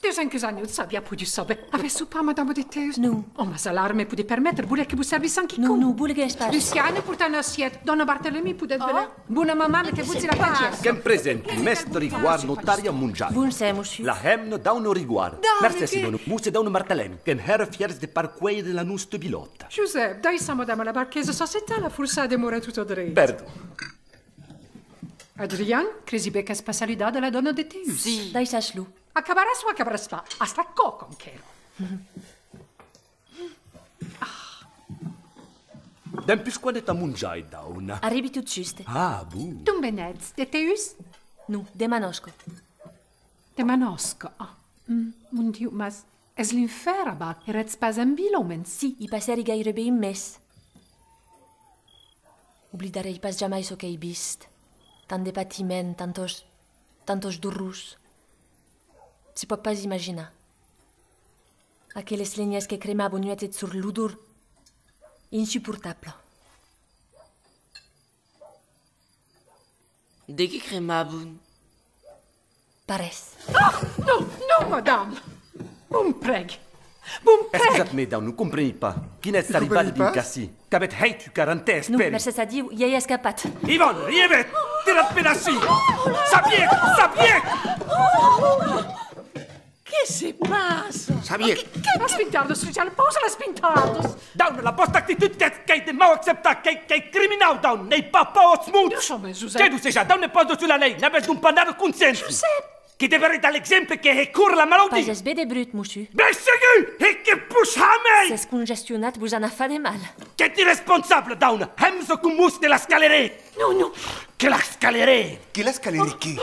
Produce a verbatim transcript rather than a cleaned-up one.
Deus enqueus annaut s'aviá podut saber. Avètz sopat, madama de Teus? Non. Oh, mas alara, me podètz permetre, volètz que vos servissan quicòm? Non, non, volguètz pas. Luciana, porta una assièta. Dòna Bartelemi, podètz venir? Bona mamà, metètz-vos dins la catièra. Que'm presenti, mèstre Riguard, notari a Monjai. Bonser, mossur. La hemna dauna Riguard. Mercés, dòna, mossur e dauna Bartelemi, que'm hèra fièrs de parcuèlh de la nosta vilòta. Josèp, daissa madama la marquesa s'assetar, la forçar a demorar tota dreta. Perdon. Adrian, cresi ben qu'as pas saludat la dòna de Teus. Si. Daissatz-lo. Acabaràs o acabaràs pas? As la còca enquèra. Dempús quan ètz a Monjai, dauna? Arribi tot juste. Ah, bon. D'ont venètz? De Teus? Non, de Manòsca. De Manòsca? Ah, mm, mon Diu, mas es l'infèrn aval. Èretz pas en vila, au mens? Si, i passèri gaireben un mes. Oblidarèi pas jamai çò qu'èi vist. Tant de patiment, tantos, tantos dolors. Se pòt pas imaginar. Aqueles lenhèrs que cremavan nuèch e jorn, l'odor insuportabla. De qué cremavan? Pas res. Ah, non, non, madama! Vos prègui, vos prègui! Excusatz-me, dauna, non compreni pas. Quin ètz arribat dinc ací? Qu'avètz hèit un quaranta? Non, mercés a Diu, i èi escapat. Ivana, Ivana, tiratz per ací! Sabièc! Sabièc! Qué se passa? Sabièc! Qué, qué... Las pintardas, Richard, pausa las pintardas! Dauna, la vòsta actitud qu'es, qu'es de mau acceptar, qu'es, qu'es criminau, dauna, n'èi pas paur als mots! Dusament, Josèp! Que dusètz, dauna, pas dessús la lei, n'avètz donc pas nada consciéncia! Josèp! Que deveretz dar l'exemple que hè córrer la malautiá! Pas ges ben de brut, mossur. Ben segur! E que pus jamai! S'es congestionat, vos anatz far de mal. Qu'ètz irresponsabla, dauna! Hemsa com vos, que las calerè! Non, non! Que las calerè! Que las calerè qué?